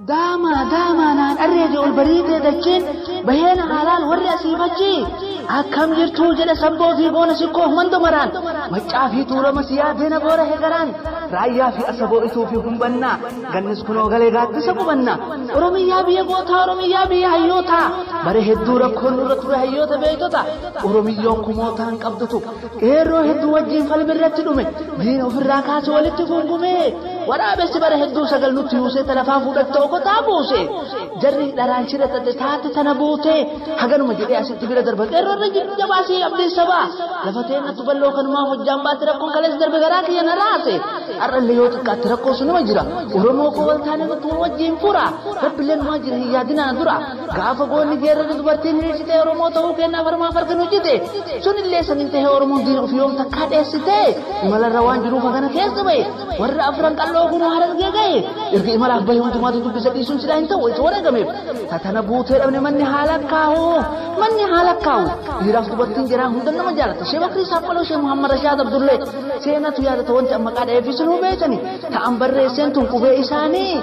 Daamaa daamaa naan arreede ol bariitee dacheen baheena haalaan warri asii fachi akkam jirtuu jedhe samboo fi boona sikkoof mando maraan maccaa fi tuulama siyaa deena boora hegaraan raayyaa fi asaboo ituu fi humbannaa gannis kunoo galee gaaddisa qubannaa Oromiyyaa biyya gootaa Oromiyyaa biyya hayyootaa bare hedduu rakkoon nurra ture hayyoota beektota Oromiyyoon kumootaan qabdutu qeerroo hedduu wajjin falmirratti dhume diina ofirraa kaase walitti fungume waraabessi bara hedduu sagal nutti yuusee talafaa fuudhatte okotaa buuse jarri dharaan shira xaxe taate tana buute haganuma jedhee asitti bira darba qeerroo irra jiru jabaasii abdiin sabaa lafa teennattu bal'oo kanumaa hojjaan baate rakkoon kaleessa darbe garaa kiyya na raase har'allee yoo xiqqaatti rakkoo sunuma jira Oromoo koo wal taane nutti wal wajjin fura rabbileen maa jira hin yaadinaa dura gaafa goonni geerrara dubartiin hiriirsitee Oromoo ta'uu kennaaf harmaaf harka nu jite sunillee sanin tahee Oromoon diina ofii yoom takkaa dheessite imalarra waan jiruuf hagana keessa bahe warra afran qalloo kunoo Harargee gahe erga imalaaf bahe hundumaatu dubbisa dhiisuun silaa hin ta'u isa wareegameef tatana buutee dhabne manni haala kaa'u manni haala kaa'u dhiiraaf dubartiin jiraa hunda nama jaalata shee Bakrii Saaphaloo shee Muhammad Rashaad Abdullee seenatu yaadata wanti amma maqaa dha'eef isinuu beekani ta'an barreesseen tun qubee isaanii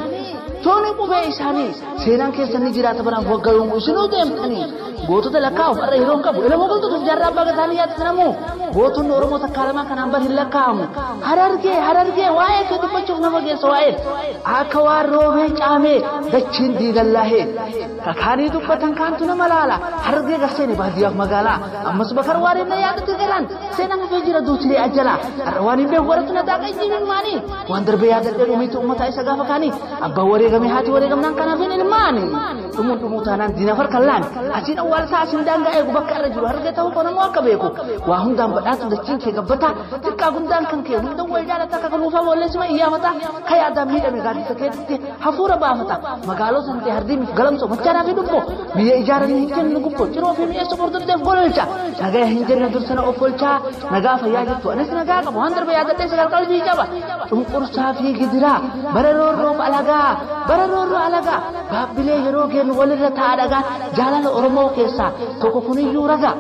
tuni qubee isaanii seenaan keessan ni jiraata baraaf waggaa yoomuu isinuu deemtanii gootota lakkaa'uuf har'a yeroo hin qabu ilmoo galtuuf jaarraa abbaa gataanii yaadatanamuu gootonni Oromoo takkaa lamaa kanaan bar hin lakkaa'amu Harargee Harargee waa'ee kee dubbachuuf nama geessa waa'een akka waan roobee caamee dachiin diigallaahee kakaanii dubbatan kaantu nama laala Harargee garseene baadiyyaaf magaalaa ammas bakar waareen na yaadatti galaan seenaan hafee jira duutilee ajjalaa har'a waan hin beeku warratti na daaqa ijjiin maanii waan darbee yaadadhee dhumiitu uummataa isa gaafa kaanii abbaan wareegamee haati wareegamnaan kanaaf hin ilmaani dhumuun dhumuu taanaan diinaaf harka laan asiin awwaala isaa asiin daangaa eegu bakka irra jiru Harargee ta'uu qonamoo akka beeku waa hundaan badhaatu dachiin kee gabbataa xiqqaa gundaan kan kee hunda wal jaalata akka kanuufaa walleessima iyyaafata ka yaadaan miidhame gaaddisa keetti hafuura baafata magaalota ta'e hardiimiif galamsoo machaaraa fi dubbo biyya ijaaranii hin kennu gubbo ciroo fi mi'eessa bordoddeef gololcha nagaa hin jenne dursana of olchaa nagaa fayyaa jirtu anis nagaa qabu waan darbe yaadadhee sagal qalbii qaba cunqursaa fi gidiraa bara roorroof alagaa bara roorroo alagaa baabbilee yeroo kennu walirra taa'a dhagaa jaalala Oromoo keessaa tokko kuniyyuu ragaa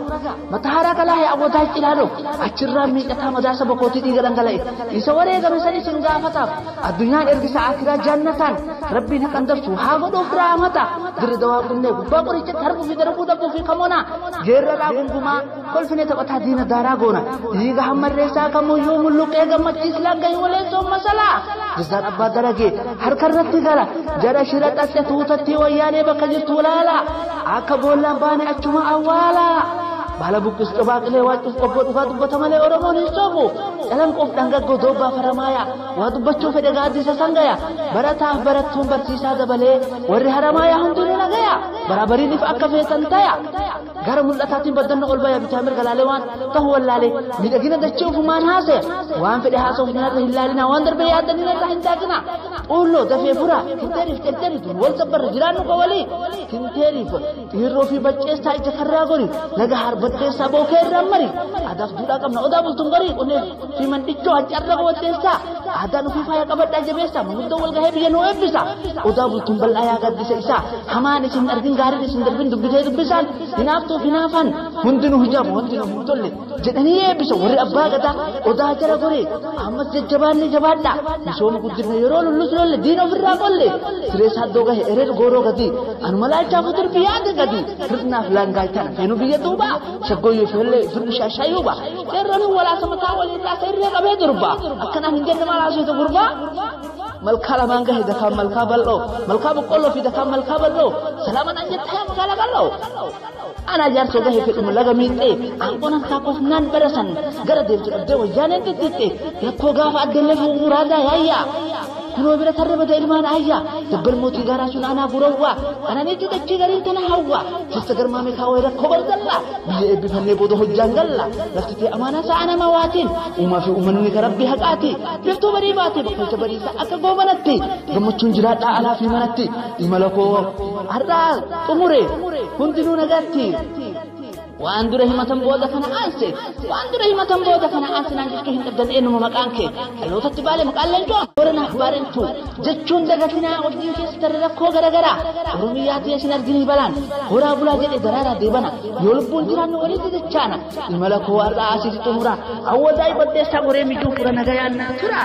mataa haaraa kalaa awwataa cilaadho achirraa miidhataa madaa saba kootii dhiiga dhangala'e isa wareegame san isin gaafataaf addunyaan ergisa akiraa jannataan rabbiin haqan dabsu haa godhuuf raamata dirri dawaa qunnee gubbaa qorichatti harbuu fi darbuu dhabuu fi kamoonaa geerraraa gungumaa kolfinee taphataa diina daaraa goona dhiiga hammarreessaa kamuyyuu mulluqee gammachiis laggahii waleessoon masalaa jazaan abbaa daragee harka irratti gala jara shira xaxxe tuutatti wayyaanee bakka jirtu laala akka boollaan baane achuma awwaala baala buqqis cobaa qilee waacuuf qobboo dhugaa dubbata malee Oromoon hin soobu calanqoof dhangaggoo doobbaa faramaaya waa dubbachuu fedhe gaaddisa sangaya barataaf barattuun barsiisaa dabalee warri haramaaya hundinuu nagaya baraabariiniif akka feetan taya gara mul'ataatiin baddanna ol baya bitaa mirga laalee waan ta'u wallaalee miidhagina dachee ofumaan haasaya waan fedhe haasa'uuf narra hin laalinaa waan darbe yaaddanii narra hin daaqinaa xuulloo dafee fura kinteeriif cerceriif wal sabbarra jiraannu qawalii kinteeriif dhiirroo fi bacceessaa ija karraa gori laga harbaddeessaa bookee irraan mari aadaaf duudhaa qabna odaa bultuun garii qonnee fi mandhichoo hancarra qabatteessaa aadaan ofii faaya qabadhaa jabeessaa manguddoo wal gahee biyya nuu eebbisa odaa bultuun bal'aa yaa gaddisa isaa hamaan isin argin gaariin isin darbin dubbisee dubbisaan hinaaftuuf hinaafan hundinuu hijaabu hundinuu hin tolle jedhanii eebbisa warri abbaa gadaa odaa jala goree ammas jajjabaanne jabaadhaa misooma guddifne yeroo lullus lolle diina ofirraa qolle siree saaddoo gahe ereer gooroo gadi anuma laalchaa futur biyyaate gadi hir'inaaf laangaalchaan feenu biyya duuba shaggooyyoo feellee firri shaashaayuuba qeerroon walaasa mataa waliin raasa irree qabee durba akkanaan hin jenne maal haasofte gurbaa malkaa lamaan gahe dakaan malkaa bal'oo malkaa boqqolloo fi dakaan malkaa bal'oo salaaman an jettee magaalaa qal'oo ana jaarsoo gahe fedhuma laga miixxee aangoon harkaa kofnaan barasan gara deemtu dhabdee wayyaaneen xixiqqee rakkoo gaafa addeellee fuuraadaa yaayyaa kunoo bira tarree bada ilmaan ayyaa dabbal mootii gaaraa sun anaa gurawwaa qananiitu dachee gariin tana hawwa sissa garmaame kaawwee rakkoo barzallaa biyya eebbifannee booda hojjaan galla lafti ta'e amaanaa sa'a nama waatiin uumaa fi uummanni ka rabbii haqaati biftuu barii baate bakkalcha bariisaa akka goobanatti gammachuun jiraadhaa alaa fi manatti imala koo har'aa xumure hundinuu nagaatti waan dura himatan booda kana aanse waan dura himatan booda kana aanse naan jechuu hin dhabdan eenyuma maqaan kee dhalootatti baale maqaan leencoo Booranaaf Baareentu jechuun dagatinaa wajjin keessa tarree rakkoo garaagaraa Oromiyaatti isin arginii balaan horaa bulaa jedhe daraaraa deebana yoo lubbuun jiraannu walitti dachaana imala koo har'aa asitti xumura awwadaa baddeessaa goree mijuu fura nagayaan naa tura.